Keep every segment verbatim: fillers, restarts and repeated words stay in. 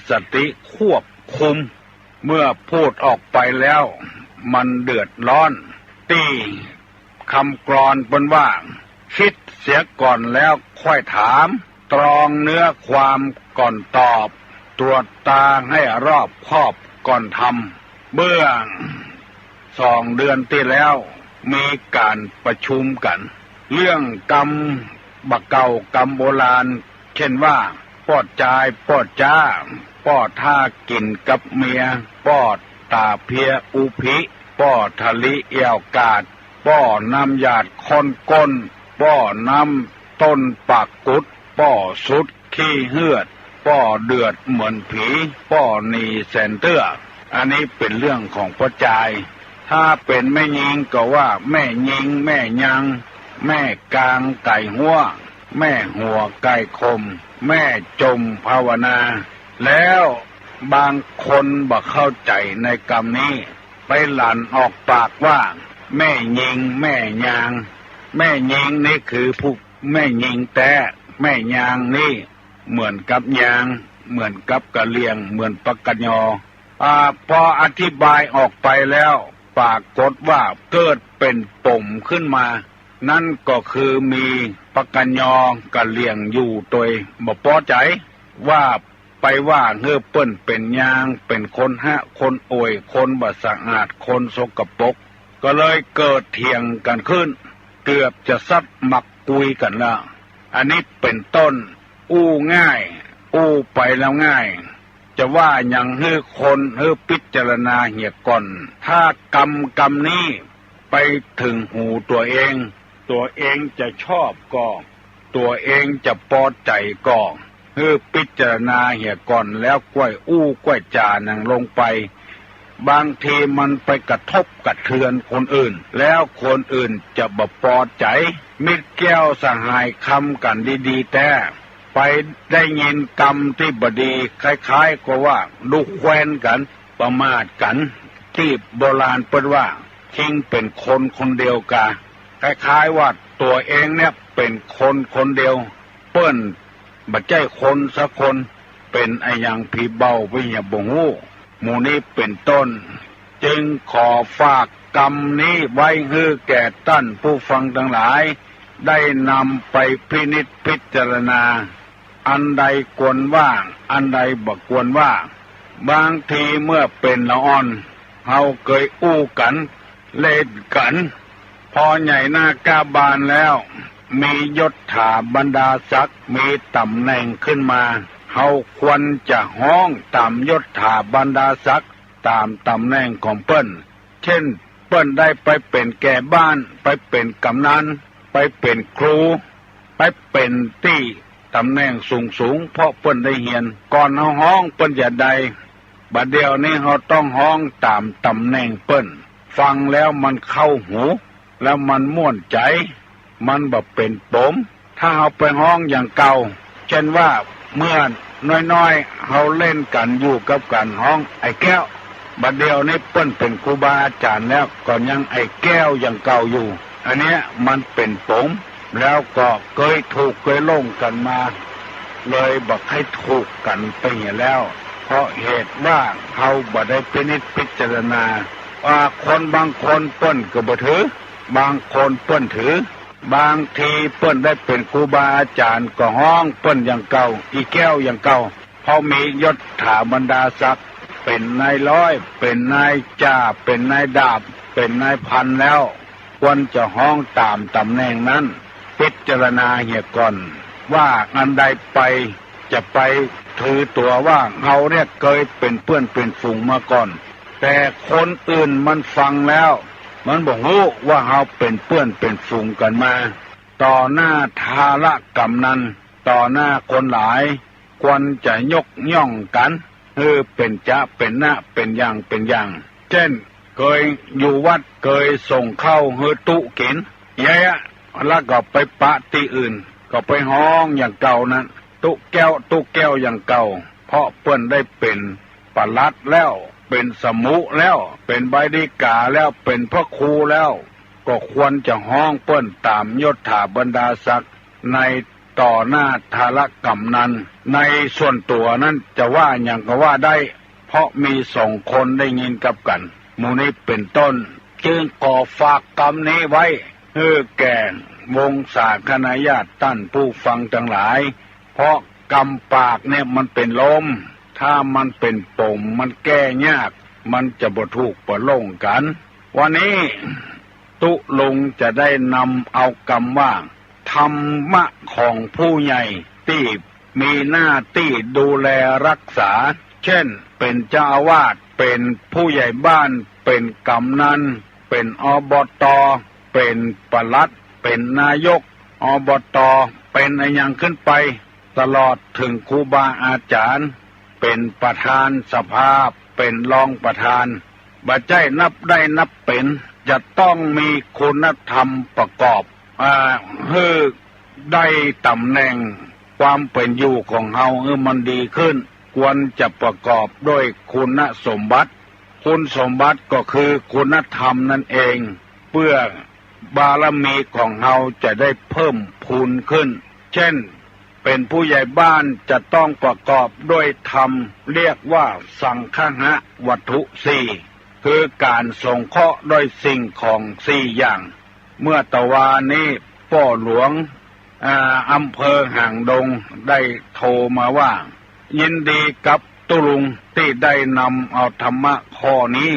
สติควบคุม เมื่อพูดออกไปแล้วมันเดือดร้อน ตี้คำกลอนเปิ้นว่า "คิดเสียก่อนแล้วค่อยถาม ตรองเนื้อความก่อนตอบ ตรวจตราให้รอบคอบก่อนทำ" เมื่อสองเดือนตี้แล้วมีก๋านประชุมกั๋น เรื่องกำบ่าเก่ากำโบราณ เจ้นว่า ป้อจายป้อจ๊า ป้อท่ากิ๋นกับเมีย ป้อต๋าเพียอุภิ ป้อทะลิแอ่วกาด ป้อน้ำหยาดข้นก้น ป้อน้ำต้นปากกุด ป้อสุดขี้เฮือด ป้อเดือดเหมือนผี ป้อหนีแสนเตื้อ อันนี้เป๋นเรื่องของป้อจาย ถ้าเป๋นแม่ญิงก็ว่า แม่ญิง แม่ยัง แม่ก๋างไก๋ฮั้ว แม่หัวไก๋คม แม่จมภาวนา แล้วบางคนบ่เข้าใจ๋ในกำนี้ ไปหลั่นออกปากว่า แม่ญิง แม่ยาง แม่ญิงนี่คือผู้แม่ญิงแต๊ แม่ยางนี่เหมือนกับยาง เหมือนกับกะเหรี่ยง เหมือนปากกะยอ อ่า พออธิบายออกไปแล้ว ปรากฏว่าเกิดเป๋นป๋มขึ้นมา นั้นก็คือมีปากกะยอกะเหรี่ยงอยู่โตยบ่ปอใจ๋ ว่าไปว่าหื้อเปิ้นเป๋นยาง เป๋นคนฮะ คนอ่วย คนบ่สะอาด คนสกปรก ก็เลยเกิดเถียงกั๋นขึ้น เกือบจะสัดหมักกุยกั๋นแล้ว อันนี้เป๋นต้น อู้ง่าย อู้ไปแล้วง่าย จะว่าหยังหื้อคน หื้อพิจารณาเหียก่อน ถ้ากำกำนี้ไปเถิงหูตั๋วเอง ตั๋วเองจะชอบก่อ ตั๋วเองจะปอใจ๋ก่อ หื้อพิจารณาเหียก่อนแล้วก้อยอู้ก้อยจ๋าหนังลงไป บางทีมันไปกระทบกระเทือนคนอื่น แล้วคนอื่นจะบ่ปอใจ๋ มิตรแก้วสหายคำกั๋นดีๆ แต๊ ไปได้ยินกำตี้บ่ดี คล้ายๆ ก็ว่าดูแควนกั๋น ประมาทกั๋น ตี้โบราณเปิ้นว่า คิงเป๋นคนคนเดียวกา คล้ายๆ ว่าตั๋วเองเนี่ยเป๋นคนคนเดียว เปิ้นบ่ใจ้คนสักคน เป๋นอะหยังผีเบาไปเหียบ่ฮู้ หมู่นี้เป๋นต้น จึงขอฝากกำนี้ไว้หื้อแก่ต้านผู้ฟังตังหลาย ได้นำไปพินิจพิจารณา อันใดควรว่า อันใดบ่ควรว่า บางทีเมื่อเป๋นละอ่อน เฮาเกยอู้กั๋น เล่นกั๋น พอใหญ่หน้ากล้าบานแล้ว มียศถาบรรดาศักดิ์ มีต๋ำแหน่งขึ้นมา เฮาควรจะฮ้องต๋ามยศถาบรรดาศักดิ์ ต๋ามต๋ำแหน่งของเปิ้น เจ้น เปิ้นได้ไปเป๋นแก่บ้าน ไปเป๋นก๋ำนัน ไปเป๋นครู ไปเป๋นตี้ต๋ำแหน่งสูงๆ เพราะเปิ้นได้เฮียน ก่อนเฮาฮ้องเปิ้นจะได้ บ่าเดี่ยวนี้เฮาต้องฮ้องต๋ามต๋ำแหน่งเปิ้น ฟังแล้วมันเข้าหู แล้วมันม่วนใจ๋ มันบ่เป๋นป๋ม ถ้าเฮาไปฮ้องอย่างเก่า เจ้นว่าเมื่อน้อยๆ เฮาเล่นกั๋นอยู่กับก๋านฮ้องไอ้แก้ว บ่าเดี่ยวนี้เปิ้นเป๋นครูบาอาจ๋ารย์แล้ว ก็ยังไอ้แก้วอย่างเก่าอยู่ อันเนี้ยมันเป๋นป๋ม แล้วก็เกยถูกเกยหลงกั๋นมา เลยบ่ใค่ถูกกั๋นไปเหียแล้ว เพราะเหตุว่าเฮาบ่ได้พินิจพิจารณา ว่าคนบางคนเปิ้นก็บ่ถือ บางคนเปิ้นถือ บางทีเปิ้นได้เป๋นครูบาอาจ๋ารย์ก็ฮ้องเปิ้นอย่างเก่า อีแก้วอย่างเก่า เพราะมียศถาบรรดาศักดิ์ เป๋นนายร้อย เป๋นนายจ่า เป๋นนายดาบ เป๋นนายพันแล้ว ควรจะฮ้องต๋ามต๋ำแหน่งนั้น พิจารณาเหียก่อน ว่าอันใดไป จะไปถือตั๋วว่าเฮาเนี่ยเกยเป๋นเปื้อนเป๋นฝูงมาก่อน แต่คนอื่นมันฟังแล้ว มันบ่ฮู้ว่าเฮาเป๋นเปื้อนเป๋นฝูงกั๋นมา ต่อหน้าทาระก๋ำนัน ต่อหน้าคนหลาย ควรจะยกย่องกั๋น หื้อเป๋นจะเป๋นนะ เป๋นอย่างเป๋นอย่าง เจ้น เกยอยู่วัด เกยส่งข้าวหื้อตุ๊กิ๋น เยียะ แล้วก็ไปปะตี้อื่น ก็ไปฮ้องอย่างเก่านั้น ตุ๊แก้ว ตุ๊แก้วอย่างเก่า เพราะเปิ้นได้เป๋นปลัดแล้ว เป๋นสมุแล้ว เป๋นใบดีกาแล้ว เป๋นพระครูแล้ว ก็ควรจะฮ้องเปิ้นต๋ามยศถาบรรดาศักดิ์ใน ต่อหน้าทาสกำนัน ในส่วนตั๋วนั้นจะว่าหยังก็ว่าได้ เพราะมีสองคนได้ยินกับกั๋น หมู่นี้เป๋นต้น จึงขอฝากกำนี้ไว้หื้อแก่วงศาคณาญาติต้านผู้ฟังตังหลาย เพราะกำปากเนี่ยมันเป๋นลม ถ้ามันเป๋นป๋มมันแก้ยาก มันจะบ่ถูกบ่ลงกั๋น วันนี้ตุ๊ลุงจะได้นำเอากำว่า ธรรมะของผู้ใหญ่ตี้มีหน้าตี้ดูแลรักษา เช่น เป๋นเจ้าอาวาส เป๋นผู้ใหญ่บ้าน เป๋นกำนัน เป๋น อบต. เป๋นปลัด เป๋นนายก อบต. เป๋นอะหยังขึ้นไป ตลอดเถิงครูบาอาจ๋ารย์ เป๋นประธานสภา เป๋นรองประธาน บ่ใจ้นับได้นับเป๋น จะต้องมีคุณธรรมประกอบ อ่า หื้อได้ต๋ำแหน่งความเป๋นอยู่ของเฮาหื้อมันดีขึ้น ควรจะประกอบด้วยคุณสมบัติ คุณสมบัติก็คือคุณธรรมนั่นเอง เปื้อบารมีของเฮาจะได้เพิ่มพูนขึ้น เช่น เป๋นผู้ใหญ่บ้านจะต้องประกอบด้วยธรรม เรียกว่าสังคหวัตถุสี่ คือก๋านสงเคราะห์ด้วยสิ่งของสี่อย่าง เมื่อตะวานี้ป้อหลวง อ่า อำเภอหางดงได้โทรมาว่า ยินดีกับตุ๊ลุงตี้ได้นำเอาธรรมะข้อนี้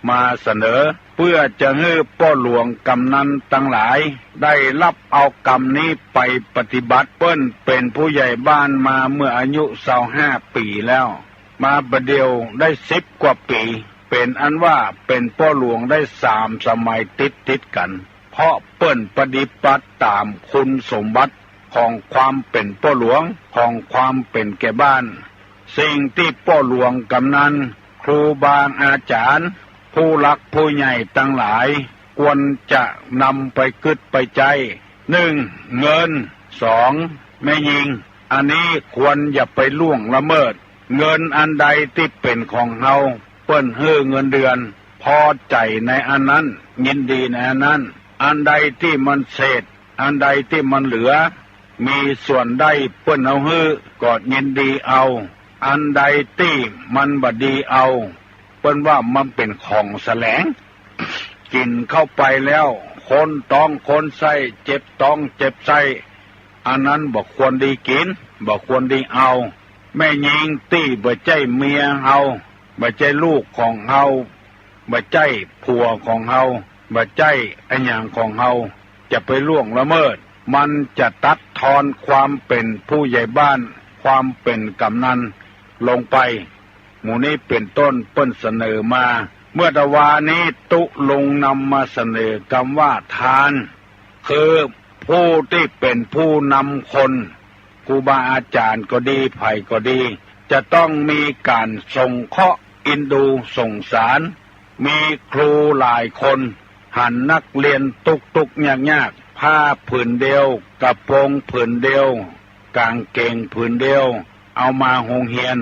มาเสนอ เปื้อจะหื้อป้อหลวงกำนันตังหลายได้ฮับเอากำนี้ไปปฏิบัติ เปิ้นเป๋นผู้ใหญ่บ้านมาเมื่ออายุซาวห้าปี๋แล้ว มาบ่าเดี่ยวได้สิบกว่าปี๋ เป๋นอันว่าเป๋นป้อหลวงได้สามสมัยติดติดกั๋น เพราะเปิ้นปฏิบัติต๋ามคุณสมบัติของความเป๋นป้อหลวง ของความเป๋นแก่บ้าน สิ่งตี้ป้อหลวงกำนัน ครูบาอาจ๋ารย์ ผู้หลักผู้ใหญ่ตังหลาย ควรจะนำไปกึ๊ดไปใจ๊ นึ่ง เงิน สอง แม่ญิง อันนี้ควรอย่าไปล่วงละเมิด เงินอันใดตี้เป๋นของเฮา เปิ้นหื้อเงินเดือน พอใจ๋ในอันนั้น ยินดีในอันนั้น อันใดตี้มันเศษ อันใดตี้มันเหลือ มีส่วนได้เปิ้นเอาหื้อ ก็ยินดีเอา อันใดตี้มันบ่ดีเอา เปิ้นว่ามันเป๋นของแสลง กิ๋นเข้าไปแล้ว คนต๊องคนไส้ เจ็บต๊องเจ็บไส้ อันนั้นบ่ควรดีกิ๋น บ่ควรดีเอา แม่ญิงตี้บ่ใจ้เมียเฮา บ่ใจ้ลูกของเฮา บ่ใจ้ผัวของเฮา บ่ใจ้อะหยังของเฮา จะไปล่วงละเมิด มันจะตัดทอนความเป๋นผู้ใหญ่บ้าน ความเป๋นกำนันลงไป หมู่นี้เป๋นต้นเปิ้นเสนอมา เมื่อตะวานี้ตุ๊ลุงนำมาเสนอกำว่าทาน คือผู้ตี้เป๋นผู้นำคน ครูบาอาจ๋ารย์ก็ดี ใผก็ดี จะต้องมีก๋านสงเคราะห์เอ็นดูสงสาร มีครูหลายคน หันนักเรียนตุ๊กๆ ยากๆ ผ้าผืนเดียว กระโปรงผืนเดียว ก๋างเก๋งผืนเดียว เอามาโฮงเฮียน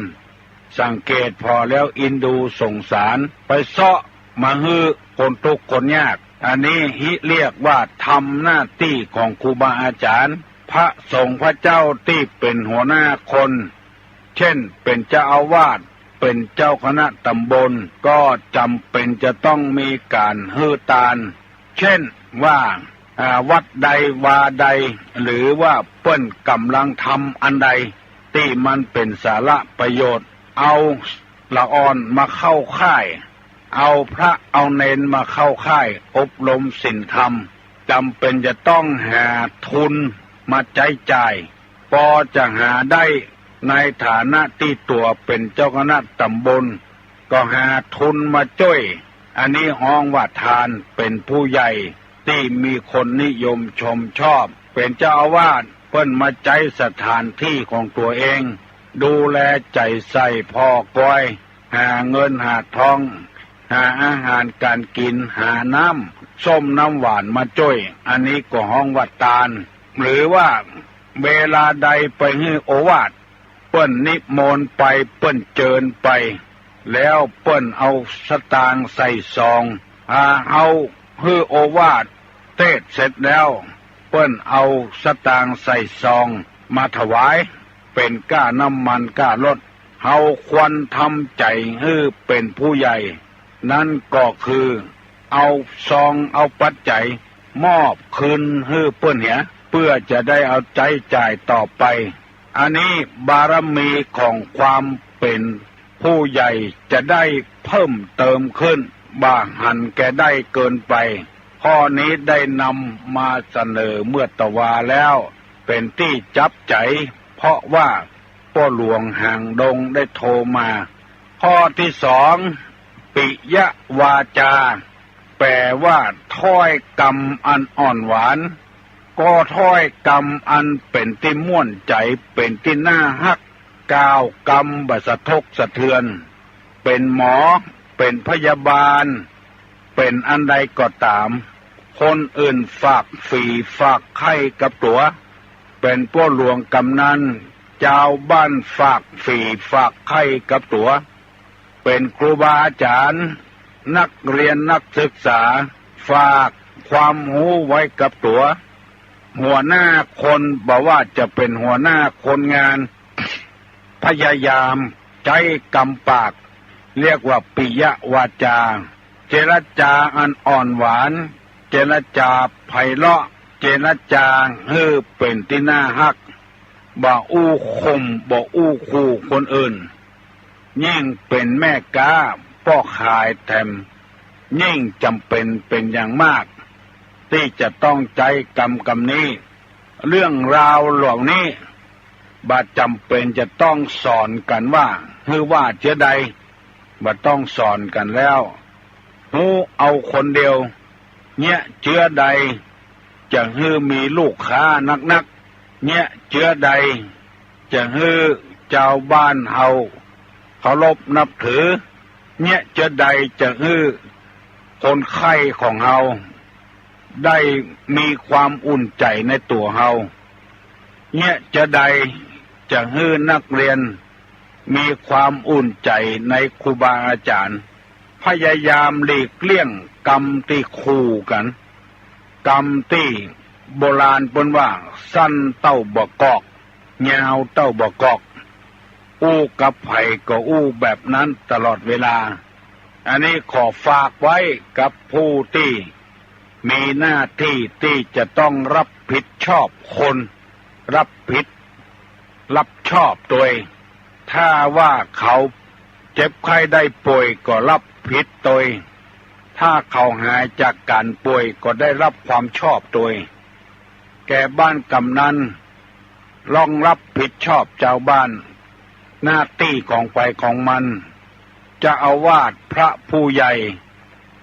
สังเกตผ่อแล้วเอ็นดูสงสาร ไปเซาะมาหื้อคนตุ๊กคนยาก อันนี้ฮิเรียกว่าทำหน้าตี้ของครูบาอาจ๋ารย์ พระสงฆ์พระเจ้าตี้เป๋นหัวหน้าคน เช่น เป๋นเจ้าอาวาส เป๋นเจ้าคณะต๋ำบล ก็จ๋ำเป๋นจะต้องมีก๋านหื้อตาน เช่นว่า อ่า วัดใดวาใด หรือว่าเปิ้นก่ำลังทำอันใด ตี้มันเป๋นสาระประโยชน์ เอาละอ่อนมาเข้าค่าย เอาพระเอาเณรมาเข้าค่ายอบรมศีลธรรม จ๋ำเป๋นจะต้องหาทุนมาใจ๊จ่าย ปอจะหาได้ในฐานะตี้ตั๋วเป๋นเจ้าคณะต๋ำบล ก็หาทุนมาจ้วย อันนี้ฮ้องว่าทาน เป๋นผู้ใหญ่ตี้มีคนนิยมชมชอบ เป๋นเจ้าอาวาส เปิ้นมาใจ๊สถานตี้ของตั๋วเอง ดูแลใจ๋ใส่ผ่อกอย หาเงินหาทอง หาอาหารก๋านกิ๋น หาน้ำส้มน้ำหวานมาจ้วย อันนี้ก็ฮ้องว่าตาน หรือว่าเวลาใดไปหื้อโอวาท เปิ้นนิมนต์ไป เปิ้นเจิญไป แล้วเปิ้นเอาสตางค์ใส่ซอง อ่า เอาหื้อโอวาทเตสน์เสร็จแล้ว เปิ้นเอาสตางค์ใส่ซอง มาถวาย เป๋นก้าน้ำมันก้ารถ เฮาควรทำใจ๋หื้อเป๋นผู้ใหญ่ นั้นก็คือ เอาซองเอาปัจจัย มอบคืนหื้อเปิ้นเหีย เปื้อจะได้เอาใจ๊จ่ายต่อไป อันนี้บารมีของความเป๋นผู้ใหญ่จะได้เพิ่มเติมขึ้น บ่หันแก่ได้เกินไป ข้อนี้ได้นำมาเสนอเมื่อตะวาแล้ว เป๋นตี้จับใจ๋ เพราะว่าป้อหลวงหางดงได้โทรมา ข้อตี้สอง ปิยวาจา แป๋ว่าถ้อยกำอันอ่อนหวาน ก็ถ้อยกำอันเป๋นตี้ม่วนใจ๋ เป๋นตี้น่าฮัก กล่าวกำบ่สะทกสะเทือน เป๋นหมอ เป๋นพยาบาล เป๋นอันใดก็ต๋าม คนอื่นฝากฝี่ฝากไข้กับตั๋ว เป๋นป้อหลวงกำนัน จาวบ้านฝากฝี่ฝากไข้กับตั๋ว เป๋นครูบาอาจ๋ารย์ นักเฮียนนักศึกษา ฝากความฮู้ไว้กับตั๋ว หัวหน้าคน บ่ว่าจะเป๋นหัวหน้าคนงาน พยายามใจ๊กำปาก เรียกว่าปิยวาจา เจรจาอันอ่อนหวาน เจรจาไพเราะ เจรจาหื้อเป๋นตี้น่าฮัก บ่อู้ข่ม บ่อู้ขู่คนอื่น ยิ่งเป๋นแม่ก๊าป้อขายแถม ยิ่งจ๋ำเป๋นเป๋นอย่างมาก ตี้จะต้องใจ๊กำกำนี้ เรื่องราวเหล่านี้ บ่จ๋ำเป๋นจะต้องสอนกั๋นว่า หื้อว่าเจื้อใด บ่ต้องสอนกั๋นแล้ว ฮู้เอาคนเดียว เยียะเจื้อใด จะหื้อมีลูกค้านักๆ เยียะเจื้อใด จะหื้อจาวบ้านเฮาเคารพนับถือ เยียะเจื้อใดจะหื้อคนใค่ของเฮา ได้มีความอุ่นใจ๋ในตั๋วเฮา เยียะเจื้อใดจะหื้อนักเฮียนมีความอุ่นใจ๋ในครูบาอาจ๋ารย์ พยายามหลีกเลี่ยงกำตี้ขู่กั๋น กำตี้โบราณเปิ้นว่า สั้นเต้าบ่กอก ยาวเต้าบ่กอก อู้กับใผก็อู้แบบนั้นตลอดเวลา อันนี้ขอฝากไว้กับผู้ตี้มีหน้าตี้ตี้จะต้องรับผิดชอบคน รับผิด รับชอบตวย ถ้าว่าเขาเจ็บไข้ได้ป่วยก็รับผิดตวย ถ้าเขาหายจากก๋านป่วยก็ได้รับความชอบตวย แก่บ้านกำนัน ต้องรับผิดชอบจาวบ้าน หน้าตี้ของใผของมัน เจ้าอาวาส พระผู้ใหญ่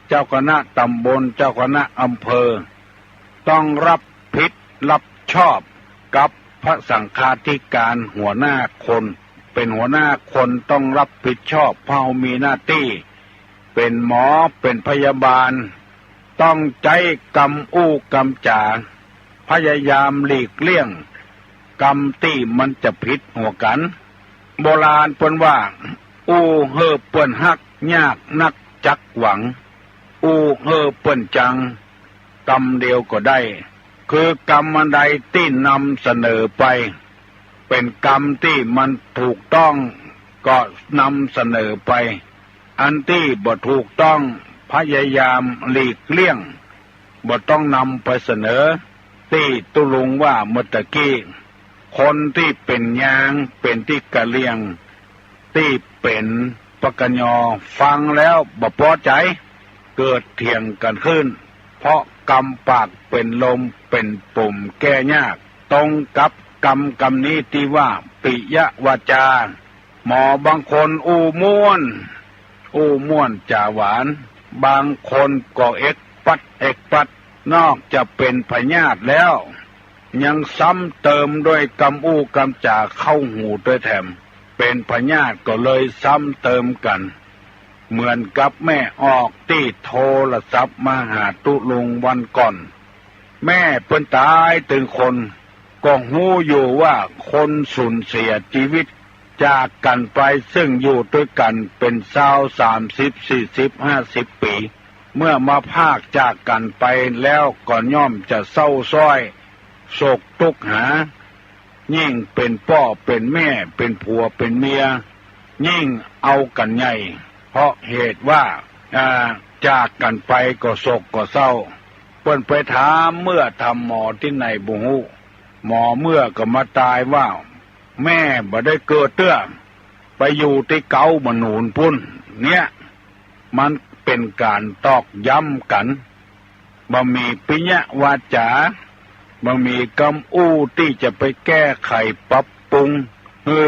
เจ้าคณะต๋ำบล เจ้าคณะอำเภอ ต้องรับผิดรับชอบกับพระสังฆาธิการ หัวหน้าคน เป๋นหัวหน้าคนต้องรับผิดชอบ เพราะมีหน้าตี้ เป๋นหมอ เป๋นพยาบาล ต้องใจ๊กำอู้กำจ๋า พยายามหลีกเลี่ยงกำตี้มันจะผิดหัวกั๋น โบราณเปิ้นว่า อู้หื้อเปิ้นฮัก ยากนักจักหวัง อู้หื้อเปิ้นจัง กำเดียวก็ได้ คือกำอันใดตี้นำเสนอไป เป๋นกำตี้มันถูกต้องก็นำเสนอไป อันตี้บ่ถูกต้องพยายามหลีกเลี่ยง บ่ต้องนำไปเสนอ ตี้ตุ๊ลุงว่าเมื่อตะกี้ คนตี้เป๋นยาง เป๋นตี้กะเหรี่ยง ตี้เป๋นปกญอ ฟังแล้วบ่ปอใจ๋ เกิดเถียงกั๋นขึ้น เพราะกำปากเป๋นลมเป๋นปมแก้ยาก ตรงกับกำกำนี้ตี้ว่าปิยวาจา หมอบางคนอู้ม่วน อู้ม่วนจ๋าหวาน บางคนก็เอ็กปัดเอ็กปัด นอกจะเป๋นพยาธิแล้ว ยังซ้ำเติมด้วยกำอู้กำจ๋าเข้าหูตวยแถม เป๋นพยาธิก็เลยซ้ำเติมกั๋น เหมือนกับแม่ออกตี้โทรศัพท์มาหาตุ๊ลุงวันก่อน แม่เปิ้นต๋ายตึงคน ก็ฮู้อยู่ว่าคนสูญเสียจีวิตจากกั๋นไป ซึ่งอยู่ตวยกั๋นเป๋นซาว สามสิบ สี่สิบ ห้าสิบ ปี๋ เมื่อมาพรากจากกั๋นไปแล้วก็ย่อมจะเศร้าซ้อย โศกตุ๊กหา ยิ่งเป๋นป้อเป๋นแม่ เป๋นผัวเป๋นเมีย ยิ่งเอากั๋นใหญ่ เพราะเหตุว่า อ่า จากกั๋นไปก็โศกก็เศร้า เปิ้นไปถามเมื่อถามหมอตี้ไหนบ่ฮู้ หมอเมื่อก็มาตายว่า แม่บ่ได้เกิดเตื้อ ไปอยู่ตี้เก๊าบ่าหนุนปู๊น เนี่ย มันเป๋นก๋านตอกย้ำกั๋น บ่มีปิยวาจา บ่มีกำอู้ตี้จะไปแก้ไขปรับปรุง หื้อ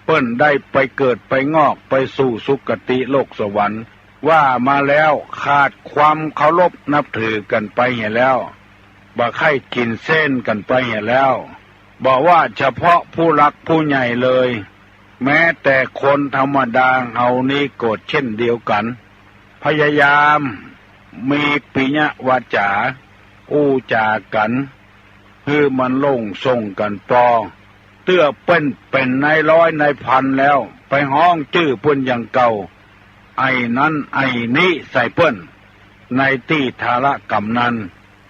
เปิ้นได้ไปเกิดไปงอกไปสู่สุคติโลกสวรรค์ ว่ามาแล้วขาดความเคารพนับถือกั๋นไปเหียแล้ว บ่ใค่กิ๋นเส้นกั๋นไปเหียแล้ว บ่ว่าเฉพาะผู้หลักผู้ใหญ่เลย แม้แต่คนธรรมดาเฮานี้ก็เช่นเดียวกั๋น พยายามมีปิยวาจา อู้จ๋ากั๋น หื้อมันลงส่งกั๋นปอ เตื้อเปิ้นเป๋นนายร้อยนายพันแล้ว ไปฮ้องจื้อเปิ้นอย่างเก่า ไอ้นั้นไอ้นี้ใส่เปิ้น ในตี้ทาระก๋ำนั้น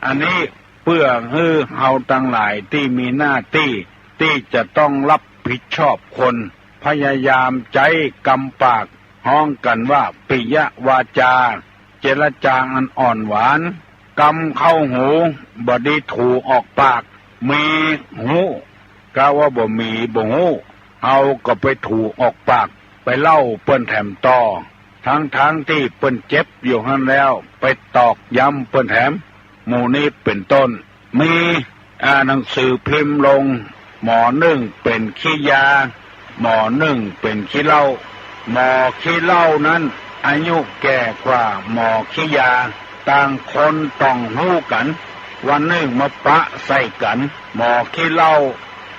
อันนี้เปื้อหื้อเฮาตังหลายตี้มีหน้าตี้ ตี้จะต้องรับผิดชอบคน พยายามใจ๊กำปากฮ้องกั๋นว่าปิยวาจา เจรจาอันอ่อนหวาน กำเข้าหู บ่ดีถูกออกปาก มีฮู้ กาว่าบ่มีบ่ฮู้ เฮาก็ไปถูกออกปาก ไปเล่าเปิ้นแถมต่อ ทั้งๆ ตี้เปิ้นเจ็บอยู่หั้นแล้ว ไปตอกย้ำเปิ้นแถม หมู่นี้เป๋นต้น มี อ่า หนังสือพิมพ์ลง หมอนึ่งเป๋นขี้ยา หมอนึ่งเป๋นขี้เหล้า หมอขี้เหล้านั้นอายุแก่กว่าหมอขี้ยา ต่างคนต้องฮู้กั๋น วันนึ่งมาปะใส่กั๋น หมอขี้เหล้า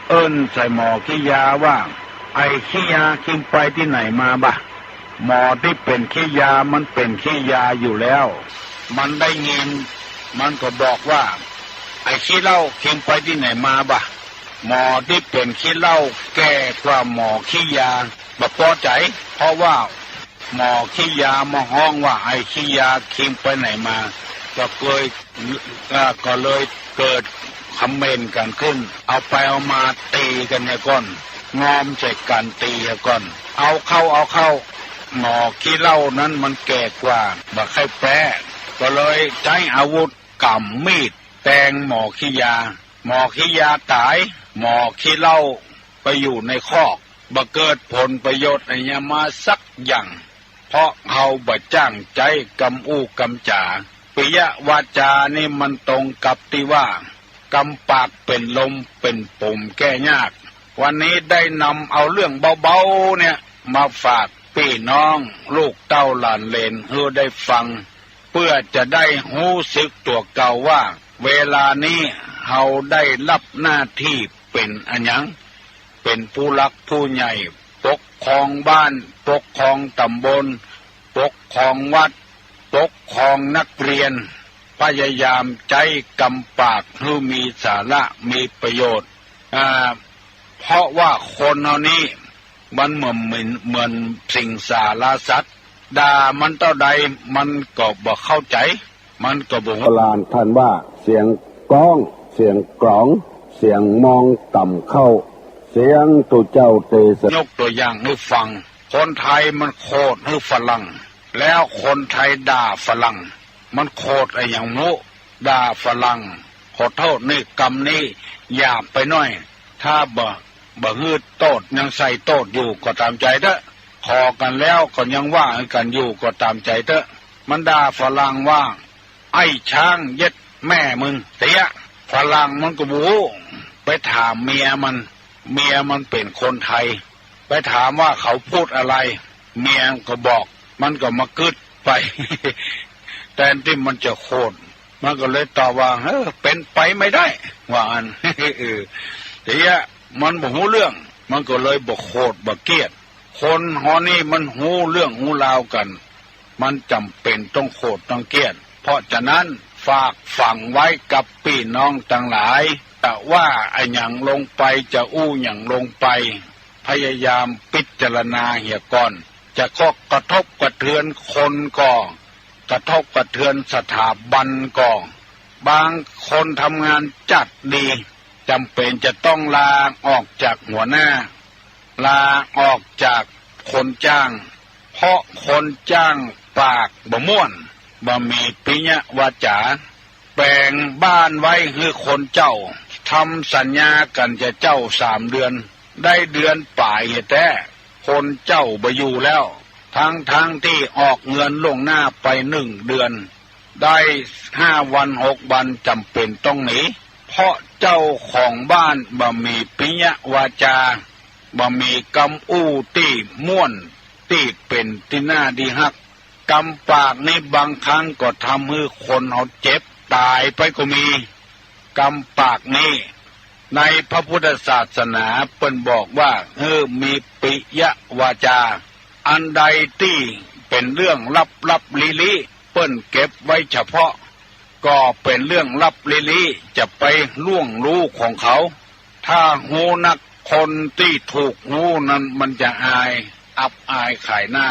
เอิ้นใส่หมอขี้ยาว่า ไอ้ขี้ยา คิงไปตี้ไหนมาบ่า หมอตี้เป๋นขี้ยามันเป๋นขี้ยาอยู่แล้ว มันได้ยิน มันก็บอกว่า ไอ้ขี้เหล้า คิงไปตี้ไหนมาบ่า หมอตี้เป๋นขี้เหล้าแก่กว่าหมอขี้ยา บ่ปอใจ๋ เพราะว่าหมอขี้ยามาฮ้องว่า ไอ้ขี้ยา คิงไปไหนมา ก็เกย อ่า ก็เลยเกิดคำเหม็นกั๋นขึ้น เอาไปเอามาตี๋กั๋นเหียก่อน งอมใส่กั๋นตี๋เหียก่อน เอาเข้า เอาเข้า หมอขี้เหล้านั้นมันแก่กว่า บ่ใค่แป๊ ก็เลยใจ๊อาวุธก๋ำมีดแตงหมอขี้ยา หมอขี้ยาต๋าย หมอขี้เหล้าไปอยู่ในคอก บ่เกิดผลประโยชน์อะหยังมาสักอย่าง เพราะเฮาบ่จ้างใจ๊กำอู้กำจ๋า ปิยวาจานี่มันตรงกับตี้ว่า กำปากเป๋นลมเป๋นปุ่มแก้ยาก วันนี้ได้นำเอาเรื่องเบาๆ เนี่ย มาฝากปี้น้องลูกเต้าหลานเหลนหื้อได้ฟัง เปื้อจะได้ฮู้สึกตั๋วเก่าว่า เวลานี้เฮาได้รับหน้าตี้เป๋นอะหยัง เป๋นผู้หลักผู้ใหญ่ ปกครองบ้าน ปกครองต๋ำบล ปกครองวัด ปกครองนักเรียน พยายามใจ๊กำปากหื้อมีสาระ มีประโยชน์ อ่า เพราะว่าคนเฮานี้มันเหมือน เหมือน เหมือนสิงสารสัตว์ ด่ามันเต้าใดมันก็บ่เข้าใจ๋ มันก็บ่ฮู้ โบราณต้านว่า เสียงก้อง เสียงกลอง เสียงมองต่ำเข้า เสียงตุ๊เจ้าเตสะ ยกตั๋วอย่างหื้อฟัง คนไทยมันโขดหื้อฝรั่ง แล้วคนไทยด่าฝรั่ง มันโขดอะหยังบ่ฮู้ ด่าฝรั่ง ขอโต้ษนี่ กำนี้หยาบไปหน้อย ถ้าบ่ บ่หื้อโต้ษ ยังใส่โต้ษอยู่ก็ต๋ามใจ๋เต๊อะ ขอกั๋นแล้วก็ยังว่ากั๋นอยู่ก็ต๋ามใจ๋เต๊อะ มันด่าฝรั่งว่า ไอ้ช้างเย็ดแม่มึง เตี้ย ฝรั่งมันก็บ่ฮู้ ไปถามเมียมัน เมียมันเป๋นคนไทย ไปถามว่าเขาพูดอะไร เมียก็บอก มันก็มากึ๊ดไป แตนตี้มันจะโขด มันก็เลยตอบว่า เออ เป๋นไปไม่ได้ ว่าอั้น เออ เตี้ย มันบ่ฮู้เรื่อง มันก็เลยบ่โขดบ่เกลียด คนเฮานี้มันฮู้เรื่องฮู้ราวกั๋น มันจ๋ำเป๋นต้องโขดต้องเกลียด เพราะฉะนั้นฝากฝังไว้กับปี้น้องตังหลาย จะว่าอะหยังลงไป จะอู้หยังลงไป พยายามพิจารณาเหียก่อน จะกระทบกระเทือนคนก่อ กระทบกระเทือนสถาบันก่อ บางคนทำงานจัดดี จ๋ำเป๋นจะต้องลาออกจากหัวหน้า ลาออกจากคนจ้าง เพราะคนจ้างปากบ่ม่วน บ่มีปิยวาจา แป๋งบ้านไว้หื้อคนเจ้า ทำสัญญากั๋นจะเจ้าสามเดือน ได้เดือนป๋ายแต๊ คนเจ้าบ่อยู่แล้ว ทั้งๆ ตี้ออกเงินล่วงหน้าไปหนึ่งเดือน ได้ห้าวันหกวันจ๋ำเป๋นต้องหนี เพราะเจ้าของบ้านบ่มีปิยวาจา บ่มีกำอู้ตี้ม่วน ตี้เป๋นตี้น่าดีฮัก กำปากนี้บางครั้งก็ทำหื้อคนเฮาเจ็บต๋ายไปก็มี กำปากนี้ ในพระพุทธศาสนาเปิ้นบอกว่าหื้อมีปิยวาจา อันใดตี้เป๋นเรื่องลับๆ ลี้ๆ เปิ้นเก็บไว้เฉพาะ ก็เป๋นเรื่องลับลี้ๆ จะไปล่วงรู้ของเขา ถ้าฮู้นัก คนตี้ถูกฮู้นั้นมันจะอาย อับอายขายหน้า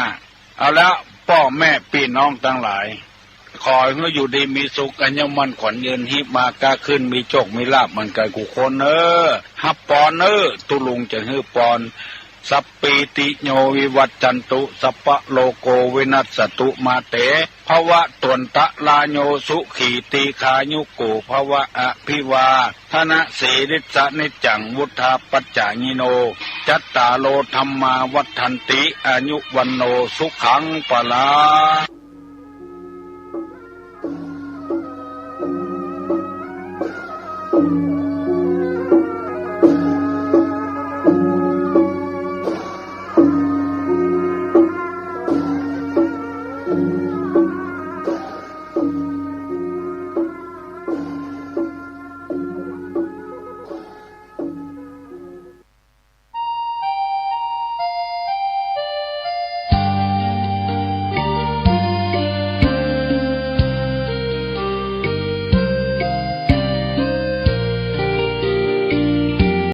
เอาละ ป้อแม่ปี้น้องตังหลาย ขอหื้ออยู่ดีมีสุข อายุมั่นขวัญยืน ฮิมาก๊าขึ้น มีโชคมีลาภเหมือนกั๋นกู้คนเน่อ ฮับปอนเน่อ ตุ๊ลุงจะหื้อปอน สัพพีติโยวิวัชชันตุ สัพพะโรโกวินัสสะตุ มาเต ภวัตวันตะราโย สุขีตีฆายุโกภวะ อภิวาทะนะสีลิสสะนิจจัง วุฑฒาปัจจายิโน จัตตาโรธัมมาวัฑฒันติ อายุวัณโณสุขังพลัง